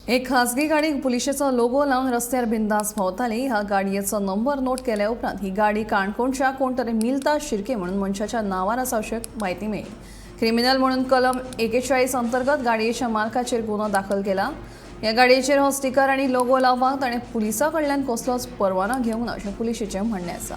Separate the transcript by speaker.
Speaker 1: एक खासगी गाडी पुलिशेचो लोगो लावन रस्त्यार बिंदास भोंवताली. ह्या गाडयेचो नंबर नोट केल्या उपरांत ही गाडी काणकोणच्या कोण तरी मिलता शिर्के म्हणून मनशाच्या नांवार आसा अशें म्हायती मेळ्ळी. क्रिमिनल म्हणून कलम 41 अंतर्गत गाडयेच्या मालकाचेर गुन्हो दाखल केला. ह्या गाडयेचेर हो स्टिकर आनी लोगो लावपाक ताणें पुलिसां कडल्यान कसलोच परवानो घेवंक ना अशें पुलिशेचें म्हणणें आसा.